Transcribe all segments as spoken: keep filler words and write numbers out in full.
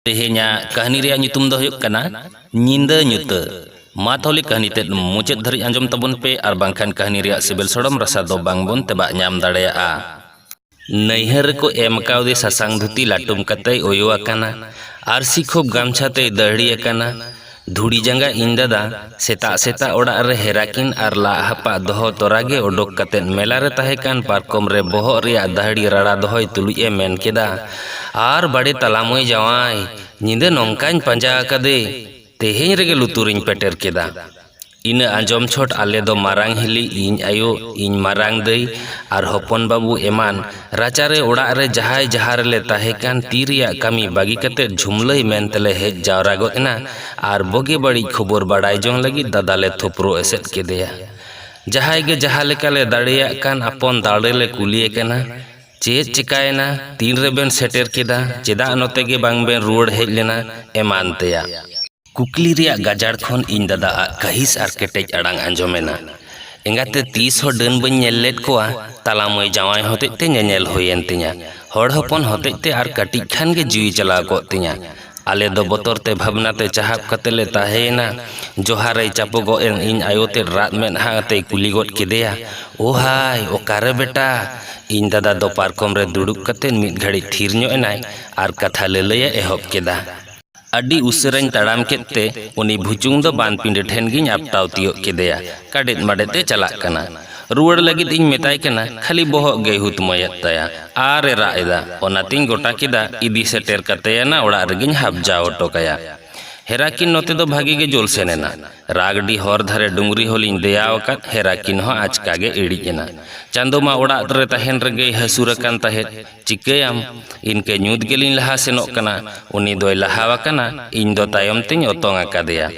ᱛᱮᱦᱮᱧᱟᱜ ᱠᱟᱹᱦᱱᱤ ᱨᱮᱭᱟᱜ ᱧᱩᱛᱩᱢ ᱫᱚ ᱦᱩᱭᱩᱜ ᱠᱟᱱᱟ ᱧᱤᱫᱟᱹ ᱧᱩᱛᱟᱹ᱾ ᱢᱟ ᱛᱟᱦᱚᱞᱮ ᱠᱟᱹᱦᱱᱤ ᱛᱮᱫ ᱢᱩᱪᱟᱹᱫ ᱫᱷᱟᱹᱨᱤᱡ ᱟᱸᱡᱚᱢ ᱛᱟᱵᱚᱱ ᱯᱮ, ᱟᱨ ᱵᱟᱝᱠᱷᱟᱱ ᱠᱟᱹᱦᱱᱤ ᱨᱮᱭᱟᱜ ᱥᱤᱵᱤᱞ ᱥᱚᱲᱚᱢ ᱨᱟᱥᱟ ᱫᱚ ᱵᱟᱝᱵᱚᱱ ᱛᱮᱵᱟᱜ ᱧᱟᱢ ᱫᱟᱲᱮᱭᱟᱜᱼᱟ᱾ ᱱᱟᱹᱭᱦᱟᱹᱨ ᱨᱮᱠᱚ ᱮᱢ ᱠᱟᱣᱫᱮ ᱥᱟᱥᱟᱝ ᱫᱷᱩᱛᱤ ᱞᱟᱹᱴᱩᱢ ᱠᱟᱛᱮᱭ ᱚᱭᱚ ᱟᱠᱟᱱᱟ, ᱟᱨᱥᱤ ᱠᱷᱩᱵ ᱜᱟᱢᱪᱷᱟ ᱛᱮᱭ ᱫᱟᱹᱦᱲᱤ ᱟᱠᱟᱱᱟ᱾ ᱫᱷᱩᱲᱤ ᱡᱟᱸᱜᱟ ᱤᱧ ᱫᱟᱫᱟ ᱥᱮᱛᱟᱜ ᱥᱮᱛᱟᱜ ᱚᱲᱟᱜ ᱨᱮ ᱦᱮᱨᱟᱠᱤᱱ ᱟᱨ ᱞᱟᱜ ᱦᱟᱯᱟᱜ ᱫᱚᱦᱚ ᱛᱚᱨᱟ ᱜᱮ ᱚᱰᱚᱠ ᱠᱟᱛᱮᱫ ᱢᱮᱞᱟ ᱨᱮ ᱛᱟᱦᱮᱸ ᱠᱟᱱ ᱯᱟᱨᱠᱚᱢ ᱨᱮ ᱵᱚᱦᱚᱜ ᱨᱮᱭᱟᱜ ᱫᱟᱹᱦᱲᱤ ᱨᱟᱲᱟ ᱫᱚᱦᱚᱭ ᱛᱩᱞᱩᱡ ᱮ ᱢᱮᱱ ᱠᱮᱫᱟ, "ᱟᱨ ᱵᱟᱲᱮ ᱛᱟᱞᱟᱢᱚᱭ ᱡᱟᱶᱟᱭ, ᱧᱤᱫᱟᱹ ᱱᱚᱝᱠᱟᱧ ᱯᱟᱸᱡᱟ ᱟᱠᱟᱫᱮ, ᱛᱮᱦᱮᱧ ᱨᱮᱜᱮ ᱞᱩᱛᱩᱨᱤᱧ ᱯᱮᱴᱮᱨ ᱠᱮᱫᱟ᱾" ᱤᱱᱟᱹ ᱟᱸᱡᱚᱢ ᱪᱷᱚᱴ ᱟᱞᱮ ᱫᱚ ᱢᱟᱨᱟᱝ ᱦᱤᱞᱤ, ᱤᱧ ᱟᱭᱳ, ᱤᱧ ᱢᱟᱨᱟᱝ ᱫᱟᱹᱭ ᱟᱨ ᱦᱚᱯᱚᱱ ᱵᱟᱹᱵᱩ ᱮᱢᱟᱱ ᱨᱟᱪᱟᱨᱮ ᱚᱲᱟᱜ ᱨᱮ ᱡᱟᱦᱟᱸᱭ ᱡᱟᱦᱟᱸ ᱨᱮᱞᱮ ᱛᱟᱦᱮᱸ ᱠᱟᱱ ᱛᱤ ᱨᱮᱭᱟᱜ ᱠᱟᱹᱢᱤ ᱵᱟᱹᱜᱤ ᱠᱟᱛᱮᱫ ᱡᱷᱩᱢᱞᱟᱹᱭ ᱢᱮᱱ ᱛᱮᱞᱮ ᱦᱮᱡ ᱡᱟᱣᱨᱟ ᱜᱚᱫ ᱮᱱᱟ ᱟᱨ ᱵᱩᱜᱤ ᱵᱟᱹᱲᱤᱡ ᱠᱷᱚᱵᱚᱨ ᱵᱟᱲᱟᱭ ᱡᱚᱝ ᱞᱟᱹᱜᱤᱫ ᱫᱟᱫᱟ ᱞᱮ ᱛᱷᱚᱯᱨᱚ ᱮᱥᱮᱫ ᱠᱮᱫᱮᱭᱟ᱾ ᱡᱟᱦᱟᱸᱭ ᱜᱮ ᱡᱟᱦᱟᱸ ᱞᱮᱠᱟ ᱞᱮ ᱫᱟᱲᱮᱭᱟᱜ ᱠᱟᱱ ᱟᱯᱚᱱ ᱫᱟᱲᱮ ᱞᱮ ᱠᱩᱞᱤᱭᱮ ᱠᱟᱱᱟ, "ᱪᱮᱫ ᱪᱤᱠᱟᱹᱭᱮᱱᱟ? ᱛᱤᱱ ᱨᱮᱵᱮᱱ ᱥᱮᱴᱮᱨ ᱠᱮᱫᱟ? ᱪᱮᱫᱟᱜ ᱱᱚᱛᱮ ᱜᱮ ᱵᱟᱝ ᱵᱮᱱ ᱨᱩᱣᱟᱹᱲ ᱦᱮᱡ ᱞᱮᱱᱟ?" ᱮᱢᱟᱱ ᱛᱮᱭᱟᱜ᱾ ᱠᱩᱠᱞᱤ ᱨᱮᱭᱟᱜ ᱜᱟᱡᱟᱲ ᱠᱷᱚᱱ ᱤᱧ ᱫᱟᱫᱟ ᱟᱜ ᱠᱟᱹᱦᱤᱥ ᱟᱨ ᱠᱮᱴᱮᱡ ᱟᱲᱟᱝ ᱟᱸᱡᱚᱢᱮᱱᱟ᱾ "ᱮᱸᱜᱟᱛᱮ, ᱛᱤᱥ ᱦᱚᱸ ᱰᱟᱹᱱ ᱵᱟᱹᱧ ᱧᱮᱞ ᱞᱮᱫ ᱠᱚᱣᱟ, ᱛᱟᱞᱟ ᱢᱟᱹᱭ ᱡᱟᱶᱟᱭ ᱦᱚᱛᱮᱡ ᱛᱮ ᱧᱮᱧᱮᱞ ᱦᱩᱭᱮᱱ ᱛᱤᱧᱟ᱾ ᱦᱚᱲ ᱦᱚᱯᱚᱱ ᱦᱚᱛᱮᱡ ᱛᱮ ᱟᱨ ᱠᱟᱹᱴᱤᱡ ᱠᱷᱟᱱ ᱜᱮ ᱡᱤᱣᱤ ᱪᱟᱞᱟᱣ ᱠᱚᱜ ᱛᱤᱧᱟ᱾ ᱟᱞᱮ ᱫᱚ ᱵᱚᱛᱚᱨ ᱛᱮ ᱵᱷᱟᱵᱽᱱᱟ ᱛᱮ ᱪᱟᱦᱟᱵ ᱠᱟᱛᱮ ᱞᱮ ᱛᱟᱦᱮᱸᱭᱮᱱᱟ᱾" ᱡᱚᱦᱟᱨᱮᱭ ᱪᱟᱯᱚᱜᱚᱜ ᱮᱱ ᱤᱧ ᱟᱭᱳ ᱛᱮᱫ ᱨᱟᱜ ᱢᱮᱫᱦᱟ ᱟᱛᱮᱭ ᱠᱩᱞᱤ ᱜᱚᱫ ᱠᱮᱫᱮᱭᱟ, "ᱳ ᱦᱟᱭ, ᱚᱠᱟᱨᱮ ᱵᱮᱴᱟ?" ᱤᱧ ᱫᱟᱫᱟ ᱫᱚ ᱯᱟᱨᱠᱚᱢ ᱨᱮ ᱫᱩᱲᱩᱵ ᱠᱟᱛᱮ ᱢᱤᱫ ᱜᱷᱟᱹᱲᱤᱡ ᱛᱷᱤᱨ ᱧᱚᱜ ᱮᱱᱟᱭ ᱟᱨ ᱠᱟᱛᱷᱟ ᱞᱟᱹᱞᱟᱹᱭᱮ ᱮᱦᱚᱵ ᱠᱮᱫᱟ᱾ ᱟᱹᱰᱤ ᱩᱥᱟᱹᱨᱟᱧ ᱛᱟᱲᱟᱢ ᱠᱮᱫ ᱛᱮ ᱩᱱᱤ ᱵᱷᱩᱪᱩᱝ ᱫᱚ ᱵᱟᱱ ᱯᱤᱸᱰᱟᱹ ᱴᱷᱮᱱ ᱜᱤᱧ ᱟᱯᱴᱟᱣ ᱛᱤᱭᱳᱜ ᱠᱮᱫᱮᱭᱟ᱾ ᱠᱟᱰᱮᱫ ᱢᱟᱰᱮᱫ ᱮ ᱪᱟᱞᱟᱜ ᱠᱟᱱᱟ᱾ ᱨᱩᱣᱟᱹᱲ ᱞᱟᱹᱜᱤᱫ ᱤᱧ ᱢᱮᱛᱟᱭ ᱠᱟᱱᱟ, ᱠᱷᱟᱹᱞᱤ ᱵᱚᱦᱚᱜ ᱜᱮᱭ ᱦᱩᱛᱢᱟᱹᱭᱮᱫ ᱛᱟᱭᱟ ᱟᱨ ᱮ ᱨᱟᱜ ᱮᱫᱟ᱾ ᱚᱱᱟᱛᱤᱧ ᱜᱚᱴᱟ ᱠᱮᱫᱟ, ᱤᱫᱤ ᱥᱮᱴᱮᱨ ᱠᱟᱛᱮᱭᱟᱱᱟ ᱚᱲᱟᱜ ᱨᱮᱜᱤᱧ ᱦᱟᱯᱡᱟᱣ ᱦᱚᱴᱚ ᱠᱟᱭᱟ᱾ ᱦᱮᱨᱟᱠᱤᱱ ᱱᱚᱛᱮ ᱫᱚ ᱵᱷᱟᱜᱤ ᱜᱮ ᱡᱳᱞ ᱥᱮᱱ ᱮᱱᱟ᱾ ᱨᱟᱜᱰᱤ ᱦᱚᱨ ᱫᱷᱟᱨᱮ ᱰᱩᱝᱨᱤ ᱦᱚᱸᱞᱤᱧ ᱫᱮᱭᱟᱣ ᱟᱠᱟᱫ, ᱦᱮᱨᱟᱠᱤᱱ ᱦᱚᱸ ᱟᱪᱠᱟ ᱜᱮ ᱤᱲᱤᱡ ᱮᱱᱟ᱾ ᱪᱟᱸᱫᱚ ᱢᱟ ᱚᱲᱟᱜ ᱨᱮ ᱛᱟᱦᱮᱱ ᱨᱮᱜᱮᱭ ᱦᱟᱹᱥᱩᱨ ᱟᱠᱟᱱ ᱛᱟᱦᱮᱸᱫ᱾ ᱪᱤᱠᱟᱹᱭᱟᱢ, ᱤᱱᱠᱟᱹ ᱧᱩᱛ ᱜᱮᱞᱤᱧ ᱞᱟᱦᱟ ᱥᱮᱱᱚᱜ ᱠᱟᱱᱟ᱾ ᱩᱱᱤ ᱫᱚᱭ ᱞᱟᱦᱟ ᱟᱠᱟᱱᱟ, ᱤᱧ ᱫᱚ ᱛᱟᱭᱚᱢ ᱛᱮᱧ ᱚᱛᱚᱝ ᱟᱠᱟᱫᱮᱭᱟ᱾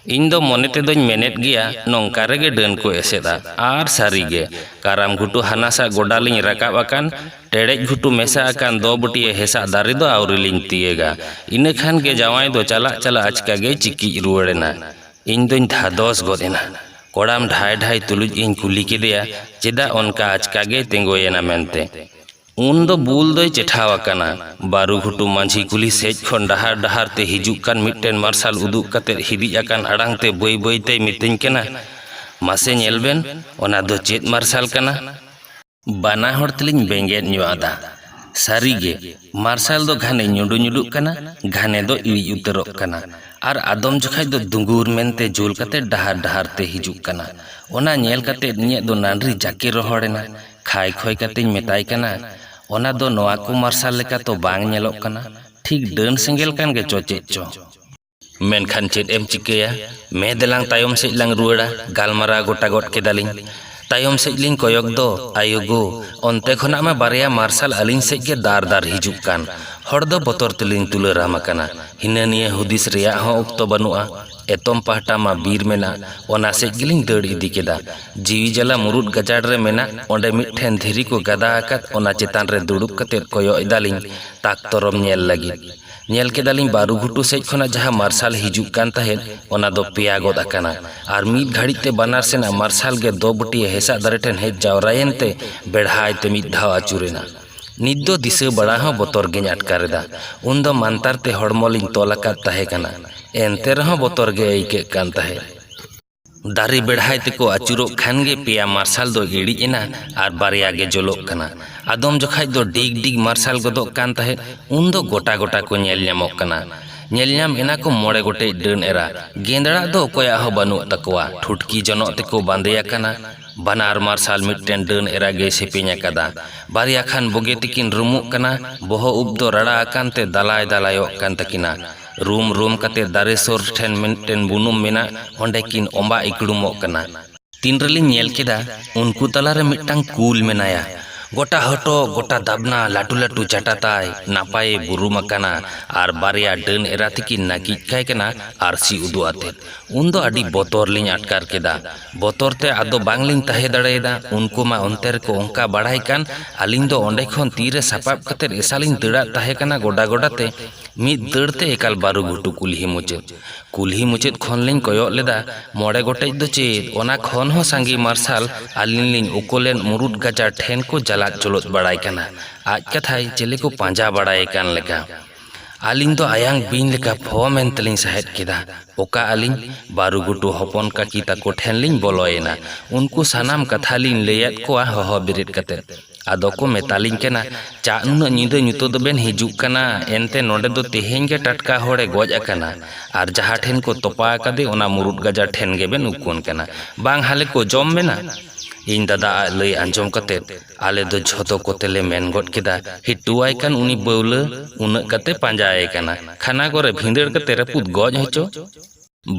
ᱤᱧ ᱫᱚ ᱢᱚᱱᱮ ᱛᱮᱫᱚᱧ ᱢᱮᱱᱮᱫ ᱜᱮᱭᱟ, ᱱᱚᱝᱠᱟ ᱨᱮᱜᱮ ᱰᱟᱹᱱ ᱠᱚ ᱮᱥᱮᱫᱼᱟ᱾ ᱟᱨ ᱥᱟᱹᱨᱤ ᱜᱮ, ᱠᱟᱨᱟᱢ ᱜᱷᱩᱴᱩ ᱦᱟᱱᱟᱥᱟ ᱜᱚᱰᱟ ᱞᱤᱧ ᱨᱟᱠᱟᱵ ᱟᱠᱟᱱ, ᱴᱮᱲᱮᱡ ᱜᱷᱩᱴᱩ ᱢᱮᱥᱟ ᱟᱠᱟᱱ ᱫᱚ ᱵᱩᱴᱤᱭᱟᱹ ᱦᱮᱥᱟᱜ ᱫᱟᱨᱮ ᱫᱚ ᱟᱹᱣᱨᱤ ᱞᱤᱧ ᱛᱤᱭᱟᱹᱜᱟ᱾ ᱤᱱᱟᱹ ᱠᱷᱟᱱ ᱜᱮ ᱡᱟᱶᱟᱭ ᱫᱚ ᱪᱟᱞᱟᱜ ᱪᱟᱞᱟᱜ ᱟᱪᱠᱟ ᱜᱮᱭ ᱪᱤᱠᱤᱡ ᱨᱩᱣᱟᱹᱲ ᱮᱱᱟ᱾ ᱤᱧ ᱫᱚᱧ ᱫᱷᱟᱫᱚᱥ ᱜᱚᱫ ᱮᱱᱟ᱾ ᱠᱚᱲᱟᱢ ᱰᱷᱟᱭ ᱰᱷᱟᱭ ᱛᱩᱞᱩᱡ ᱤᱧ ᱠᱩᱞᱤ ᱠᱮᱫᱮᱭᱟ, ᱪᱮᱫᱟᱜ ᱚᱱᱠᱟ ᱟᱪᱠᱟ ᱜᱮᱭ ᱛᱤᱸᱜᱩᱭᱮᱱᱟ ᱢᱮᱱᱛᱮ᱾ ᱩᱱ ᱫᱚ ᱵᱩᱞ ᱫᱚᱭ ᱪᱮᱴᱷᱟᱣ ᱟᱠᱟᱱᱟ᱾ ᱵᱟᱹᱨᱩ ᱜᱷᱩᱴᱩ ᱢᱟᱹᱡᱷᱤ ᱠᱩᱞᱦᱤ ᱥᱮᱡ ᱠᱷᱚᱱ ᱰᱟᱦᱟᱨ ᱰᱟᱦᱟᱨ ᱛᱮ ᱦᱤᱡᱩᱜ ᱠᱟᱱ ᱢᱤᱫᱴᱮᱱ ᱢᱟᱨᱥᱟᱞ ᱩᱫᱩᱜ ᱠᱟᱛᱮ ᱦᱤᱫᱤᱡ ᱟᱠᱟᱱ ᱟᱲᱟᱝ ᱛᱮ ᱵᱟᱹᱭ ᱵᱟᱹᱭ ᱛᱮᱭ ᱢᱤᱛᱟᱹᱧ ᱠᱟᱱᱟ, "ᱢᱟᱥᱮ ᱧᱮᱞ ᱵᱮᱱ, ᱚᱱᱟ ᱫᱚ ᱪᱮᱫ ᱢᱟᱨᱥᱟᱞ ᱠᱟᱱᱟ?" ᱵᱟᱱᱟ ᱦᱚᱲ ᱛᱮᱞᱤᱧ ᱵᱮᱸᱜᱮᱫ ᱧᱚᱜ ᱟᱫᱟ᱾ ᱥᱟᱹᱨᱤᱜᱮ, ᱢᱟᱨᱥᱟᱞ ᱫᱚ ᱜᱷᱟᱱᱮ ᱧᱩᱰᱩ ᱧᱩᱰᱩᱜ ᱠᱟᱱᱟ, ᱜᱷᱟᱱᱮ ᱫᱚ ᱤᱲᱤᱡ ᱩᱛᱟᱹᱨᱚᱜ ᱠᱟᱱᱟ᱾ ᱟᱨ ᱟᱫᱚᱢ ᱡᱚᱠᱷᱟᱡ ᱫᱚ ᱫᱩᱸᱜᱩᱨ ᱢᱮᱱᱛᱮ ᱡᱩᱞ ᱠᱟᱛᱮ ᱰᱟᱦᱟᱨ ᱰᱟᱦᱟᱨ ᱛᱮ ᱦᱤᱡᱩᱜ ᱠᱟᱱᱟ᱾ ᱚᱱᱟ ᱧᱮᱞ ᱠᱟᱛᱮ ᱤᱧᱟᱹᱜ ᱫᱚ ᱱᱟᱱᱨᱤ ᱡᱟᱠᱮ ᱨᱚᱦᱚᱲᱮᱱᱟ᱾ ᱠᱷᱟᱭ ᱠᱷᱚᱭ ᱠᱟᱛᱮᱧ ᱢᱮᱛᱟᱭ ᱠᱟᱱᱟ, "ᱚᱱᱟ ᱫᱚ ᱱᱚᱣᱟ ᱠᱚ ᱢᱟᱨᱥᱟᱞ ᱞᱮᱠᱟ ᱛᱚ ᱵᱟᱝ ᱧᱮᱞᱚᱜ ᱠᱟᱱᱟ, ᱴᱷᱤᱠ ᱰᱟᱹᱱ ᱥᱮᱸᱜᱮᱞ ᱠᱟᱱ ᱜᱮᱪᱚ ᱪᱮᱫ ᱪᱚ?" ᱢᱮᱱᱠᱷᱟᱱ ᱪᱮᱫ ᱮᱢ ᱪᱤᱠᱟᱹᱭᱟ? ᱢᱮ ᱫᱮᱞᱟᱝ ᱛᱟᱭᱚᱢ ᱥᱮᱫ ᱞᱟᱝ ᱨᱩᱣᱟᱹᱲᱟ, ᱜᱟᱞᱢᱟᱨᱟᱣ ᱜᱚᱴᱟ ᱜᱚᱫ ᱠᱮᱫᱟᱞᱤᱧ᱾ ᱛᱟᱭᱚᱢ ᱥᱮᱫ ᱞᱤᱧ ᱠᱚᱭᱚᱜ ᱫᱚ, ᱟᱭᱳ ᱜᱳ, ᱚᱱᱛᱮ ᱠᱷᱚᱱᱟᱜ ᱢᱟ ᱵᱟᱨᱭᱟ ᱢᱟᱨᱥᱟᱞ ᱟᱹᱞᱤᱧ ᱥᱮᱫ ᱜᱮ ᱫᱟᱨ ᱫᱟᱨ ᱦᱤᱡᱩᱜ ᱠᱟᱱ᱾ ᱦᱚᱲ ᱫᱚ ᱵᱚᱛᱚᱨ ᱛᱮᱞᱤᱧ ᱛᱩᱞᱟᱹᱨᱟᱢ ᱟᱠᱟᱱᱟ᱾ ᱦᱤᱱᱟᱹ ᱱᱤᱭᱟᱹ ᱦᱩᱫᱤᱥ ᱨᱮᱭᱟᱜ ᱦᱚᱸ ᱚᱠᱛᱚ ᱵᱟᱹᱱᱩᱜᱼᱟ᱾ ᱮᱛᱚᱢ ᱯᱟᱦᱴᱟ ᱢᱟ ᱵᱤᱨ ᱢᱮᱱᱟᱜ, ᱚᱱᱟ ᱥᱮᱫ ᱜᱮᱞᱤᱧ ᱫᱟᱹᱲ ᱤᱫᱤ ᱠᱮᱫᱟ᱾ ᱡᱤᱣᱤ ᱡᱟᱞᱟ ᱢᱩᱨᱩᱫ ᱜᱟᱡᱟᱲ ᱨᱮ ᱢᱮᱱᱟᱜ, ᱚᱸᱰᱮ ᱢᱤᱫᱴᱷᱮᱱ ᱫᱷᱤᱨᱤ ᱠᱚ ᱜᱟᱫᱟ ᱟᱠᱟᱫ, ᱚᱱᱟ ᱪᱮᱛᱟᱱ ᱨᱮ ᱫᱩᱲᱩᱵ ᱠᱟᱛᱮᱫ ᱠᱚᱭᱚᱜ ᱮᱫᱟᱞᱤᱧ ᱛᱟᱠᱛᱚᱨᱚᱢ ᱧᱮᱞ ᱞᱟᱹᱜᱤᱫ᱾ ᱧᱮᱞ ᱠᱮᱫᱟᱞᱤᱧ ᱵᱟᱹᱨᱩ ᱜᱷᱩᱴᱩ ᱥᱮᱡ ᱠᱷᱚᱱᱟᱜ ᱡᱟᱦᱟᱸ ᱢᱟᱨᱥᱟᱞ ᱦᱤᱡᱩᱜ ᱠᱟᱱ ᱛᱟᱦᱮᱸᱫ, ᱚᱱᱟ ᱫᱚ ᱯᱮᱭᱟ ᱜᱚᱫ ᱟᱠᱟᱱᱟ᱾ ᱟᱨ ᱢᱤᱫ ᱜᱷᱟᱹᱲᱤᱡ ᱛᱮ ᱵᱟᱱᱟᱨ ᱥᱮᱱᱟᱜ ᱢᱟᱨᱥᱟᱞ ᱜᱮ ᱫᱚᱵᱩᱴᱤᱭᱟᱹ ᱦᱮᱸᱥᱟᱜ ᱫᱟᱨᱮ ᱴᱷᱮᱱ ᱦᱮᱡ ᱡᱟᱣᱨᱟᱭᱮᱱ ᱛᱮ ᱵᱮᱲᱦᱟᱭ ᱛᱮ ᱢᱤᱫ ᱫᱷᱟᱣ ᱟᱹᱪᱩᱨᱮᱱᱟ᱾ ᱱᱤᱛ ᱫᱚ ᱫᱤᱥᱟᱹ ᱵᱟᱲᱟ ᱦᱚᱸ ᱵᱚᱛᱚᱨ ᱜᱤᱧ ᱟᱴᱠᱟᱨ ᱮᱫᱟ᱾ ᱩᱱ ᱫᱚ ᱢᱟᱱᱛᱟᱨ ᱛᱮ ᱦᱚᱲᱢᱚ ᱞᱤᱧ ᱛᱚᱞ ᱟᱠᱟᱫ ᱛᱟᱦᱮᱸ ᱠᱟᱱᱟ, ᱮᱱᱛᱮ ᱨᱮᱦᱚᱸ ᱵᱚᱛᱚᱨ ᱜᱮ ᱟᱹᱭᱠᱟᱹᱜ ᱠᱟᱱ ᱛᱟᱦᱮᱸᱫ᱾ ᱫᱟᱨᱮ ᱵᱮᱲᱦᱟᱭ ᱛᱮᱠᱚ ᱟᱹᱪᱩᱨᱚᱜ ᱠᱷᱟᱱ ᱜᱮ ᱯᱮᱭᱟ ᱢᱟᱨᱥᱟᱞ ᱫᱚ ᱤᱲᱤᱡ ᱮᱱᱟ ᱟᱨ ᱵᱟᱨᱭᱟ ᱜᱮ ᱡᱚᱞᱚᱜ ᱠᱟᱱᱟ᱾ ᱟᱫᱚᱢ ᱡᱚᱠᱷᱟᱡ ᱫᱚ ᱰᱤᱜᱽ ᱰᱤᱜᱽ ᱢᱟᱨᱥᱟᱞ ᱜᱚᱫᱚᱜ ᱠᱟᱱ ᱛᱟᱦᱮᱸᱫ, ᱩᱱ ᱫᱚ ᱜᱚᱴᱟ ᱜᱚᱴᱟ ᱠᱚ ᱧᱮᱞ ᱧᱟᱢᱚᱜ ᱠᱟᱱᱟ᱾ ᱧᱮᱞ ᱧᱟᱢ ᱮᱱᱟ ᱠᱚ ᱢᱚᱬᱮ ᱜᱚᱴᱮᱡ ᱰᱟᱹᱱ ᱮᱨᱟ᱾ ᱜᱮᱸᱫᱽᱲᱟᱜ ᱫᱚ ᱚᱠᱚᱭᱟᱜ ᱦᱚᱸ ᱵᱟᱹᱱᱩᱜ ᱛᱟᱠᱚᱣᱟ, ᱴᱷᱩᱴᱠᱤ ᱡᱚᱱᱚᱜ ᱛᱮᱠᱚ ᱵᱟᱸᱫᱮ ᱟᱠᱟᱱᱟ᱾ ᱵᱟᱱᱟᱨ ᱢᱟᱨᱥᱟᱞ ᱢᱤᱫᱴᱮᱱ ᱰᱟᱹᱱ ᱮᱨᱟ ᱜᱮᱭ ᱥᱮᱯᱮᱧ ᱟᱠᱟᱫᱟ᱾ ᱵᱟᱨᱭᱟ ᱠᱷᱟᱱ ᱵᱩᱜᱤ ᱛᱤᱠᱤᱱ ᱨᱩᱢᱩᱜ ᱠᱟᱱᱟ, ᱵᱚᱦᱚᱜ ᱩᱵ ᱫᱚ ᱨᱟᱲᱟ ᱟᱠᱟᱱ ᱛᱮ ᱫᱟᱞᱟᱭ ᱫᱟᱞᱟᱭᱚᱜ ᱠᱟᱱ ᱛᱟᱹᱠᱤᱱᱟ᱾ ᱨᱩᱢ ᱨᱩᱢ ᱠᱟᱛᱮ ᱫᱟᱨᱮ ᱥᱩᱨ ᱴᱷᱮᱱ ᱢᱤᱫᱴᱮᱱ ᱵᱩᱱᱩᱢ ᱢᱮᱱᱟᱜ, ᱚᱸᱰᱮ ᱠᱤᱱ ᱚᱸᱵᱟ ᱤᱠᱲᱩᱢᱚᱜ ᱠᱟᱱᱟ᱾ ᱛᱤᱱ ᱨᱮᱞᱤᱧ ᱧᱮᱞ ᱠᱮᱫᱟ, ᱩᱱᱠᱩ ᱛᱟᱞᱟᱨᱮ ᱢᱤᱫᱴᱟᱝ ᱠᱩᱞ ᱢᱮᱱᱟᱭᱟ᱾ ᱜᱚᱴᱟ ᱦᱚᱴᱚᱜ, ᱜᱚᱴᱟ ᱫᱟᱵᱱᱟ, ᱞᱟᱹᱴᱩ ᱞᱟᱹᱴᱩ ᱡᱟᱴᱟ ᱛᱟᱭ, ᱱᱟᱯᱟᱭᱮ ᱵᱩᱨᱩᱢ ᱟᱠᱟᱱᱟ᱾ ᱟᱨ ᱵᱟᱨᱭᱟ ᱰᱟᱹᱱ ᱮᱨᱟ ᱛᱤᱠᱤᱱ ᱱᱟᱹᱠᱤᱡ ᱠᱟᱭ ᱠᱟᱱᱟ ᱟᱨᱥᱤ ᱩᱫᱩᱜ ᱟᱛᱮᱫ᱾ ᱩᱱ ᱫᱚ ᱟᱹᱰᱤ ᱵᱚᱛᱚᱨ ᱞᱤᱧ ᱟᱴᱠᱟᱨ ᱠᱮᱫᱟ᱾ ᱵᱚᱛᱚᱨ ᱛᱮ ᱟᱫᱚ ᱵᱟᱝᱞᱤᱧ ᱛᱟᱦᱮᱸ ᱫᱟᱲᱮᱭᱟᱫᱟ᱾ ᱩᱱᱠᱩ ᱢᱟ ᱚᱱᱛᱮ ᱨᱮᱠᱚ ᱚᱱᱠᱟ ᱵᱟᱲᱟᱭ ᱠᱟᱱ, ᱟᱹᱞᱤᱧ ᱫᱚ ᱚᱸᱰᱮ ᱠᱷᱚᱱ ᱛᱤᱨᱮ ᱥᱟᱯᱟᱵ ᱠᱟᱛᱮᱫ ᱮᱥᱟᱞᱤᱧ ᱫᱟᱹᱲᱟᱫ ᱛᱟᱦᱮᱸ ᱠᱟᱱᱟ ᱜᱚᱰᱟ ᱜᱚᱰᱟ ᱛᱮ᱾ ᱢᱤᱫ ᱫᱟᱹᱲ ᱛᱮ ᱮᱠᱟᱞ ᱵᱟᱹᱨᱩ ᱜᱷᱩᱴᱩ ᱠᱩᱞᱦᱤ ᱢᱩᱪᱟᱹᱫ᱾ ᱠᱩᱞᱦᱤ ᱢᱩᱪᱟᱹᱫ ᱠᱷᱚᱱ ᱞᱤᱧ ᱠᱚᱭᱚᱜ ᱞᱮᱫᱟ, ᱢᱚᱬᱮ ᱜᱚᱴᱮᱡ ᱫᱚ ᱪᱮᱫ, ᱚᱱᱟ ᱠᱷᱚᱱ ᱦᱚᱸ ᱥᱟᱸᱜᱮ ᱢᱟᱨᱥᱟᱞ ᱟᱹᱞᱤᱧ ᱞᱤᱧ ᱩᱠᱩ ᱞᱮᱱ ᱢᱩᱨᱩᱫ ᱜᱟᱡᱟᱲ ᱴᱷᱮᱱ ᱠᱚ ᱪᱟᱞᱟᱫ ᱪᱚᱞᱚᱫ ᱵᱟᱲᱟᱭ ᱠᱟᱱᱟ᱾ ᱟᱡ ᱠᱟᱛᱷᱟᱭ ᱪᱤᱞᱤ ᱠᱚ ᱯᱟᱸᱡᱟ ᱵᱟᱲᱟᱭᱮ ᱠᱟᱱ ᱞᱮᱠᱟ᱾ ᱟᱹᱞᱤᱧ ᱫᱚ ᱟᱭᱟᱝ ᱵᱤᱧ ᱞᱮᱠᱟ ᱯᱷᱚ ᱢᱮᱱᱛᱮᱞᱤᱧ ᱥᱟᱦᱮᱫ ᱠᱮᱫᱟ᱾ ᱚᱠᱟ ᱟᱹᱞᱤᱧ? ᱵᱟᱹᱨᱩ ᱜᱷᱩᱴᱩ ᱦᱚᱯᱚᱱ ᱠᱟᱹᱠᱤ ᱛᱟᱠᱚ ᱴᱷᱮᱱ ᱞᱤᱧ ᱵᱚᱞᱚᱭᱮᱱᱟ᱾ ᱩᱱᱠᱩ ᱥᱟᱱᱟᱢ ᱠᱟᱛᱷᱟ ᱞᱤᱧ ᱞᱟᱹᱭᱟᱫ ᱠᱚᱣᱟ ᱦᱚᱦᱚ ᱵᱮᱨᱮᱫ ᱠᱟᱛᱮ᱾ ᱟᱫᱚ ᱠᱚ ᱢᱮᱛᱟᱞᱤᱧ ᱠᱟᱱᱟ, "ᱪᱟᱜ ᱱᱩᱱᱟᱹᱜ ᱧᱤᱫᱟᱹ ᱧᱩᱛᱟᱹ ᱫᱚᱵᱮᱱ ᱦᱤᱡᱩᱜ ᱠᱟᱱᱟ? ᱮᱱᱛᱮ ᱱᱚᱰᱮ ᱫᱚ ᱛᱮᱦᱮᱧ ᱜᱮ ᱴᱟᱴᱠᱟ ᱦᱚᱲᱮ ᱜᱚᱡ ᱟᱠᱟᱱᱟ, ᱟᱨ ᱡᱟᱦᱟᱸ ᱴᱷᱮᱱ ᱠᱚ ᱛᱚᱯᱟ ᱟᱠᱟᱫᱮ ᱚᱱᱟ ᱢᱩᱨᱩᱫ ᱜᱟᱡᱟᱲ ᱴᱷᱮᱱ ᱜᱮᱵᱮᱱ ᱩᱠᱩᱱ ᱠᱟᱱᱟ᱾ ᱵᱟᱝ ᱦᱟᱞᱮ ᱠᱚ ᱡᱚᱢ ᱵᱮᱱᱟ?" ᱤᱧ ᱫᱟᱫᱟ ᱟᱜ ᱞᱟᱹᱭ ᱟᱸᱡᱚᱢ ᱠᱟᱛᱮ ᱟᱞᱮ ᱫᱚ ᱡᱷᱚᱛᱚ ᱠᱚᱛᱮ ᱞᱮ ᱢᱮᱱ ᱜᱚᱫ ᱠᱮᱫᱟ, "ᱦᱤᱴᱩᱣᱟᱭ ᱠᱟᱱ ᱩᱱᱤ ᱵᱟᱹᱣᱞᱟᱹ, ᱩᱱᱟᱹᱜ ᱠᱟᱛᱮ ᱯᱟᱸᱡᱟᱭᱮ ᱠᱟᱱᱟ, ᱠᱷᱟᱱᱟ ᱠᱚᱨᱮ ᱵᱷᱤᱸᱫᱟᱹᱲ ᱠᱟᱛᱮ ᱨᱟᱹᱯᱩᱫ ᱜᱚᱡ ᱦᱚᱪᱚ?"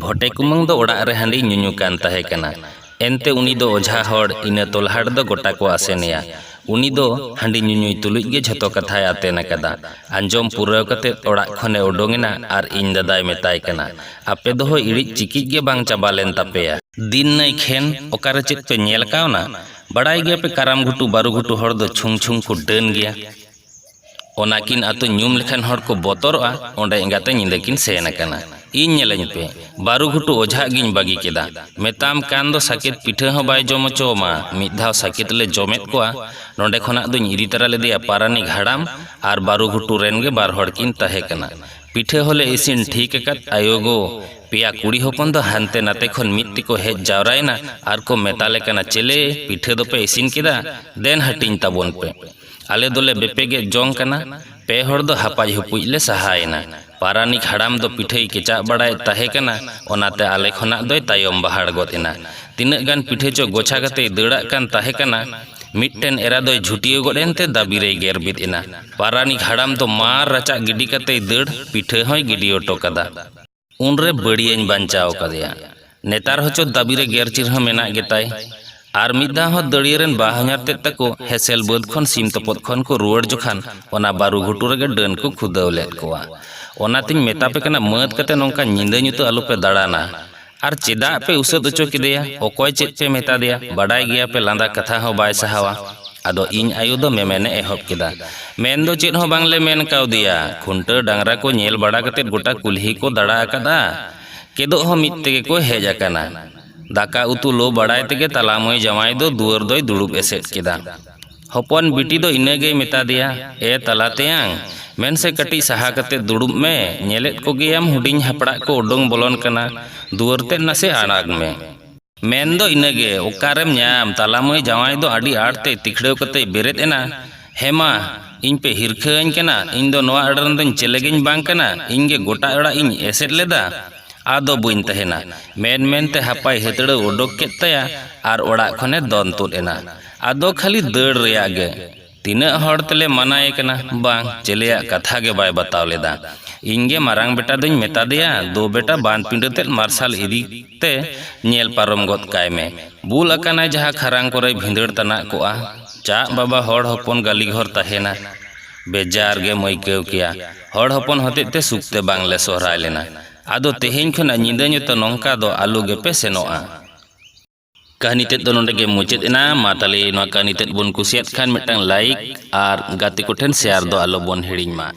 ᱵᱷᱚᱴᱮ ᱠᱩᱢᱟᱹᱝ ᱫᱚ ᱚᱲᱟᱜ ᱨᱮ ᱦᱟᱺᱰᱤ ᱧᱩᱧᱩ ᱠᱟᱱ ᱛᱟᱦᱮᱸ ᱠᱟᱱᱟ᱾ ᱮᱱᱛᱮ ᱩᱱᱤ ᱫᱚ ᱚᱡᱷᱟ ᱦᱚᱲ, ᱤᱱᱟᱹ ᱛᱚᱞᱦᱟ ᱨᱮᱫᱚ ᱜᱚᱴᱟ ᱠᱚ ᱟᱥᱮᱱᱮᱭᱟ᱾ ᱩᱱᱤ ᱫᱚ ᱦᱟᱺᱰᱤ ᱧᱩᱧᱩᱭ ᱛᱩᱞᱩᱡ ᱜᱮ ᱡᱷᱚᱛᱚ ᱠᱟᱛᱷᱟᱭ ᱟᱛᱮᱱ ᱟᱠᱟᱫᱟ᱾ ᱟᱸᱡᱚᱢ ᱯᱩᱨᱟᱹᱣ ᱠᱟᱛᱮ ᱚᱲᱟᱜ ᱠᱷᱚᱱᱮ ᱚᱰᱚᱝ ᱮᱱᱟ ᱟᱨ ᱤᱧ ᱫᱟᱫᱟᱭ ᱢᱮᱛᱟᱭ ᱠᱟᱱᱟ, "ᱟᱯᱮ ᱫᱚᱦᱚ ᱤᱲᱤᱡ ᱪᱤᱠᱤᱡ ᱜᱮ ᱵᱟᱝ ᱪᱟᱵᱟ ᱞᱮᱱ ᱛᱟᱯᱮᱭᱟ᱾ ᱫᱤᱱ ᱱᱟᱹᱭ ᱠᱷᱮᱱ ᱚᱠᱟᱨᱮ ᱪᱮᱫ ᱯᱮ ᱧᱮᱞ ᱠᱟᱣᱱᱟ? ᱵᱟᱲᱟᱭ ᱜᱮᱭᱟᱯᱮ ᱠᱟᱨᱟᱢ ᱜᱷᱩᱴᱩ ᱵᱟᱹᱨᱩ ᱜᱷᱩᱴᱩ ᱦᱚᱲ ᱫᱚ ᱪᱷᱩᱝ ᱪᱷᱩᱝ ᱠᱚ ᱰᱟᱹᱱ ᱜᱮᱭᱟ᱾ ᱚᱱᱟ ᱠᱤᱱ ᱟᱹᱛᱩ ᱧᱩᱢ ᱞᱮᱠᱷᱟᱱ ᱦᱚᱲ ᱠᱚ ᱵᱚᱛᱚᱨᱚᱜᱼᱟ, ᱚᱸᱰᱮ ᱮᱸᱜᱟᱛᱮ ᱧᱤᱫᱟᱹ ᱠᱤᱱ ᱥᱮᱱ ᱟᱠᱟᱱᱟ᱾ ᱤᱧ ᱧᱮᱞᱟᱹᱧ ᱯᱮ, ᱵᱟᱹᱨᱩ ᱜᱷᱩᱴᱩ ᱚᱡᱷᱟᱜ ᱜᱤᱧ ᱵᱟᱹᱜᱤ ᱠᱮᱫᱟ᱾ ᱢᱮᱛᱟᱢ ᱠᱟᱱ ᱫᱚ ᱥᱟᱠᱮᱛ ᱯᱤᱴᱷᱟᱹ ᱦᱚᱸ ᱵᱟᱭ ᱡᱚᱢ ᱦᱚᱪᱚᱣᱟᱢᱟ᱾ ᱢᱤᱫ ᱫᱷᱟᱣ ᱥᱟᱠᱮᱛ ᱞᱮ ᱡᱚᱢᱮᱫ ᱠᱚᱣᱟ, ᱱᱚᱸᱰᱮ ᱠᱷᱚᱱᱟᱜ ᱫᱩᱧ ᱤᱫᱤ ᱛᱟᱨᱟ ᱞᱮᱫᱮᱭᱟ ᱯᱟᱨᱟᱱᱤᱠ ᱦᱟᱲᱟᱢ ᱟᱨ ᱵᱟᱹᱨᱩ ᱜᱷᱩᱴᱩ ᱨᱮᱱ ᱜᱮ ᱵᱟᱨ ᱦᱚᱲ ᱠᱤᱱ ᱛᱟᱦᱮᱸ ᱠᱟᱱᱟ᱾ ᱯᱤᱴᱷᱟᱹ ᱦᱚᱸᱞᱮ ᱤᱥᱤᱱ ᱴᱷᱤᱠ ᱟᱠᱟᱫ ᱟᱭᱳ ᱜᱚ᱾ ᱯᱮᱭᱟ ᱠᱩᱲᱤ ᱦᱚᱯᱚᱱ ᱫᱚ ᱦᱟᱱᱛᱮ ᱱᱟᱛᱮ ᱠᱷᱚᱱ ᱢᱤᱫ ᱛᱮᱠᱚ ᱦᱮᱡ ᱡᱟᱣᱨᱟᱭᱮᱱᱟ ᱟᱨ ᱠᱚ ᱢᱮᱛᱟ ᱞᱮ ᱠᱟᱱᱟ, "ᱪᱮᱞᱮ, ᱯᱤᱴᱷᱟᱹ ᱫᱚᱯᱮ ᱤᱥᱤᱱ ᱠᱮᱫᱟ? ᱫᱮᱱ ᱦᱟᱹᱴᱤᱧ ᱛᱟᱵᱚᱱ ᱯᱮ᱾" ᱟᱞᱮ ᱫᱚᱞᱮ ᱵᱮᱯᱮᱜᱮᱫ ᱡᱚᱝ ᱠᱟᱱᱟ᱾ ᱯᱮ ᱦᱚᱲ ᱫᱚ ᱦᱟᱯᱟᱡ ᱦᱩᱯᱩᱡ ᱞᱮ ᱥᱟᱦᱟᱭᱮᱱᱟ᱾ ᱯᱟᱨᱟᱱᱤᱠ ᱦᱟᱲᱟᱢ ᱫᱚ ᱯᱤᱴᱷᱟᱹᱭ ᱠᱮᱪᱟᱜ ᱵᱟᱲᱟᱭᱮᱫ ᱛᱟᱦᱮᱸ ᱠᱟᱱᱟ, ᱚᱱᱟᱛᱮ ᱟᱞᱮ ᱠᱷᱚᱱᱟᱜ ᱫᱚᱭ ᱛᱟᱭᱚᱢ ᱵᱟᱦᱟᱲ ᱜᱚᱫ ᱮᱱᱟ᱾ ᱛᱤᱱᱟᱹᱜ ᱜᱟᱱ ᱯᱤᱴᱷᱟᱹ ᱪᱚ ᱜᱚᱪᱷᱟ ᱠᱟᱛᱮᱭ ᱫᱟᱹᱲᱟᱜ ᱠᱟᱱ ᱛᱟᱦᱮᱸ ᱠᱟᱱᱟ᱾ ᱢᱤᱫᱴᱮᱱ ᱮᱨᱟ ᱫᱚᱭ ᱡᱷᱩᱴᱭᱟᱹᱣ ᱜᱚᱫ ᱮᱱᱛᱮ ᱫᱟᱵᱤᱨᱮᱭ ᱜᱮᱨ ᱵᱤᱫ ᱮᱱᱟ᱾ ᱯᱟᱨᱟᱱᱤᱠ ᱦᱟᱲᱟᱢ ᱫᱚ ᱢᱟᱨ ᱨᱟᱪᱟᱜ ᱜᱤᱰᱤ ᱠᱟᱛᱮᱭ ᱫᱟᱹᱲ, ᱯᱤᱴᱷᱟᱹ ᱦᱚᱸᱭ ᱜᱤᱰᱤ ᱦᱚᱴᱚ ᱠᱟᱫᱟ᱾ ᱩᱱᱨᱮ ᱵᱟᱹᱲᱤᱭᱟᱹᱧ ᱵᱟᱧᱪᱟᱣ ᱠᱟᱫᱮᱭᱟ᱾ ᱱᱮᱛᱟᱨ ᱦᱚᱸᱪᱚ ᱫᱟᱵᱤᱨᱮ ᱜᱮᱨ ᱪᱤᱨ ᱦᱚᱸ ᱢᱮᱱᱟᱜ ᱜᱮᱛᱟᱭ᱾ ᱟᱨ ᱢᱤᱫ ᱫᱷᱟᱣ ᱦᱚᱸ ᱫᱟᱹᱲᱤᱭᱟᱹ ᱨᱮᱱ ᱵᱟᱦᱚᱧᱦᱟᱨ ᱛᱮᱫ ᱛᱟᱠᱚ ᱦᱮᱸᱥᱮᱞ ᱵᱟᱹᱫᱽ ᱠᱷᱚᱱ ᱥᱤᱢ ᱛᱚᱯᱚᱫ ᱠᱷᱚᱱ ᱠᱚ ᱨᱩᱣᱟᱹᱲ ᱡᱚᱠᱷᱟᱱ ᱚᱱᱟ ᱵᱟᱹᱨᱩ ᱜᱷᱩᱴᱩ ᱨᱮᱜᱮ ᱰᱟᱹᱱ ᱠᱚ ᱠᱷᱩᱫᱟᱹᱣ ᱞᱮᱫ ᱠᱚᱣᱟ᱾ ᱚᱱᱟᱛᱤᱧ ᱢᱮᱛᱟ ᱯᱮ ᱠᱟᱱᱟ, ᱢᱟᱹᱫ ᱠᱟᱛᱮ ᱱᱚᱝᱠᱟ ᱧᱤᱫᱟᱹ ᱧᱩᱛᱟᱹ ᱟᱞᱚ ᱯᱮ ᱫᱟᱬᱟᱱᱟ᱾ ᱟᱨ ᱪᱮᱫᱟᱜ ᱯᱮ ᱩᱥᱟᱹᱫ ᱦᱚᱪᱚ ᱠᱮᱫᱮᱭᱟ? ᱚᱠᱚᱭ ᱪᱮᱫ ᱯᱮ ᱢᱮᱛᱟ ᱫᱮᱭᱟ? ᱵᱟᱰᱟᱭ ᱜᱮᱭᱟ ᱯᱮ ᱞᱟᱸᱫᱟ ᱠᱟᱛᱷᱟ ᱦᱚᱸ ᱵᱟᱭ ᱥᱟᱦᱟᱣᱟ᱾ ᱟᱫᱚ ᱤᱧ ᱟᱭᱳ ᱫᱚ ᱢᱮᱢᱮᱱᱮ ᱮᱦᱚᱵ ᱠᱮᱫᱟ, "ᱢᱮᱱ ᱫᱚ ᱪᱮᱫ ᱦᱚᱸ ᱵᱟᱝᱞᱮ ᱢᱮᱱ ᱠᱟᱣᱫᱮᱭᱟ, ᱠᱷᱩᱱᱴᱟᱹᱣ ᱰᱟᱝᱨᱟ ᱠᱚ ᱧᱮᱞ ᱵᱟᱲᱟ ᱠᱟᱛᱮ ᱜᱚᱴᱟ ᱠᱩᱞᱦᱤ ᱠᱚ ᱫᱟᱬᱟ ᱟᱠᱟᱫᱼᱟ, ᱠᱮᱫᱚᱜ ᱦᱚᱸ ᱢᱤᱫ ᱛᱮᱜᱮ ᱠᱚ ᱦᱮᱡ ᱟᱠᱟᱱᱟ᱾" ᱫᱟᱠᱟ ᱩᱛᱩ ᱞᱚ ᱵᱟᱲᱟᱭ ᱛᱮᱜᱮ ᱛᱟᱞᱟ ᱢᱟᱹᱭ ᱡᱟᱶᱟᱭ ᱫᱚ ᱫᱩᱣᱟᱹᱨ ᱫᱚᱭ ᱫᱩᱲᱩᱵ ᱮᱥᱮᱫ ᱠᱮᱫᱟ᱾ ᱦᱚᱯᱚᱱ ᱵᱤᱴᱤ ᱫᱚ ᱤᱱᱟᱹᱜᱮᱭ ᱢᱮᱛᱟ ᱫᱮᱭᱟ, "ᱮ ᱛᱟᱞᱟ ᱛᱮᱭᱟᱝ, ᱢᱮᱱ ᱥᱮ ᱠᱟᱹᱴᱤᱡ ᱥᱟᱦᱟ ᱠᱟᱛᱮ ᱫᱩᱲᱩᱵ ᱢᱮ, ᱧᱮᱞᱮᱫ ᱠᱚᱜᱮᱭᱟᱢ ᱦᱩᱰᱤᱧ ᱦᱟᱯᱲᱟᱜ ᱠᱚ ᱩᱰᱩᱝ ᱵᱚᱞᱚᱱ ᱠᱟᱱᱟ, ᱫᱩᱣᱟᱹᱨ ᱛᱮᱫ ᱱᱟᱥᱮ ᱟᱲᱟᱜᱽ ᱢᱮ᱾" ᱢᱮᱱ ᱫᱚ ᱤᱱᱟᱹᱜᱮ, ᱚᱠᱟᱨᱮᱢ ᱧᱟᱢ, ᱛᱟᱞᱟ ᱢᱟᱹᱭ ᱡᱟᱶᱟᱭ ᱫᱚ ᱟᱹᱰᱤ ᱟᱸᱴ ᱛᱮ ᱛᱤᱠᱷᱲᱟᱹᱣ ᱠᱟᱛᱮᱭ ᱵᱮᱨᱮᱫ ᱮᱱᱟ᱾ "ᱦᱮᱸ ᱢᱟ, ᱤᱧ ᱯᱮ ᱦᱤᱨᱠᱷᱟᱹ ᱟᱹᱧ ᱠᱟᱱᱟ, ᱤᱧ ᱫᱚ ᱱᱚᱣᱟ ᱟᱲᱮ ᱨᱮᱱ ᱫᱚᱧ ᱪᱮᱞᱮ ᱜᱮᱧ ᱵᱟᱝ ᱠᱟᱱᱟ, ᱤᱧ ᱜᱮ ᱜᱚᱴᱟ ᱚᱲᱟᱜ ᱤᱧ ᱮᱥᱮᱫ ᱞᱮᱫᱟ, ᱟᱫᱚ ᱵᱟᱹᱧ ᱛᱟᱦᱮᱱᱟ᱾" ᱢᱮᱱ ᱢᱮᱱᱛᱮ ᱦᱟᱯᱟᱭ ᱦᱟᱹᱛᱲᱟᱹᱣ ᱚᱰᱚᱠ ᱠᱮᱫ ᱛᱟᱭᱟ ᱟᱨ ᱚᱲᱟᱜ ᱠᱷᱚᱱᱮ ᱫᱚᱱ ᱛᱩᱫ ᱮᱱᱟ᱾ ᱟᱫᱚ ᱠᱷᱟᱹᱞᱤ ᱫᱟᱹᱲ ᱨᱮᱭᱟᱜ ᱜᱮ᱾ ᱛᱤᱱᱟᱹᱜ ᱦᱚᱲ ᱛᱮᱞᱮ ᱢᱟᱱᱟᱭᱮ ᱠᱟᱱᱟ, ᱵᱟᱝ, ᱪᱮᱞᱮᱭᱟᱜ ᱠᱟᱛᱷᱟ ᱜᱮ ᱵᱟᱭ ᱵᱟᱛᱟᱣ ᱞᱮᱫᱟ᱾ ᱤᱧ ᱜᱮ ᱢᱟᱨᱟᱝ ᱵᱮᱴᱟ ᱫᱚᱧ ᱢᱮᱛᱟ ᱫᱮᱭᱟ, "ᱫᱩ ᱵᱮᱴᱟ, ᱵᱟᱸᱫ ᱯᱤᱸᱰᱟᱹ ᱛᱮᱫ ᱢᱟᱨᱥᱟᱞ ᱤᱫᱤ ᱛᱮ ᱧᱮᱞ ᱯᱟᱨᱚᱢ ᱜᱚᱫ ᱠᱟᱭ ᱢᱮ, ᱵᱩᱞ ᱟᱠᱟᱱᱟᱭ ᱡᱟᱦᱟᱸ ᱠᱷᱟᱨᱟᱝ ᱠᱚᱨᱮ ᱵᱷᱤᱸᱫᱟᱹᱲ ᱛᱟᱱᱟᱜ ᱠᱚᱜᱼᱟ᱾" ᱪᱟᱜ ᱵᱟᱵᱟ, ᱦᱚᱲ ᱦᱚᱯᱚᱱ ᱜᱟᱹᱞᱤ ᱜᱷᱚᱨ ᱛᱟᱦᱮᱱᱟ, ᱵᱮᱡᱟᱨ ᱜᱮᱢ ᱟᱹᱭᱠᱟᱹᱣ ᱠᱮᱭᱟ᱾ ᱦᱚᱲ ᱦᱚᱯᱚᱱ ᱦᱚᱛᱮᱡ ᱛᱮ ᱥᱩᱠ ᱛᱮ ᱵᱟᱝᱞᱮ ᱥᱚᱦᱨᱟᱭ ᱞᱮᱱᱟ᱾ ᱟᱫᱚ ᱛᱮᱦᱮᱧ ᱠᱷᱚᱱᱟᱜ ᱧᱤᱫᱟᱹ ᱧᱩᱛᱟᱹ ᱱᱚᱝᱠᱟ ᱫᱚ ᱟᱞᱚ ᱜᱮᱯᱮ ᱥᱮᱱᱚᱜᱼᱟ᱾ ᱠᱟᱹᱦᱱᱤ ᱛᱮᱫ ᱫᱚ ᱱᱚᱰᱮ ᱜᱮ ᱢᱩᱪᱟᱹᱫ ᱮᱱᱟ᱾ ᱢᱟ ᱛᱟᱦᱞᱮ ᱱᱚᱣᱟ ᱠᱟᱹᱦᱱᱤ ᱛᱮᱫ ᱵᱚᱱ ᱠᱩᱥᱤᱭᱟᱫ ᱠᱷᱟᱱ ᱢᱤᱫᱴᱟᱝ like ᱟᱨ ᱜᱟᱛᱮ ᱠᱚᱴᱷᱮᱱ share ᱫᱚ ᱟᱞᱚ ᱵᱚᱱ ᱦᱤᱲᱤᱧ ᱢᱟ᱾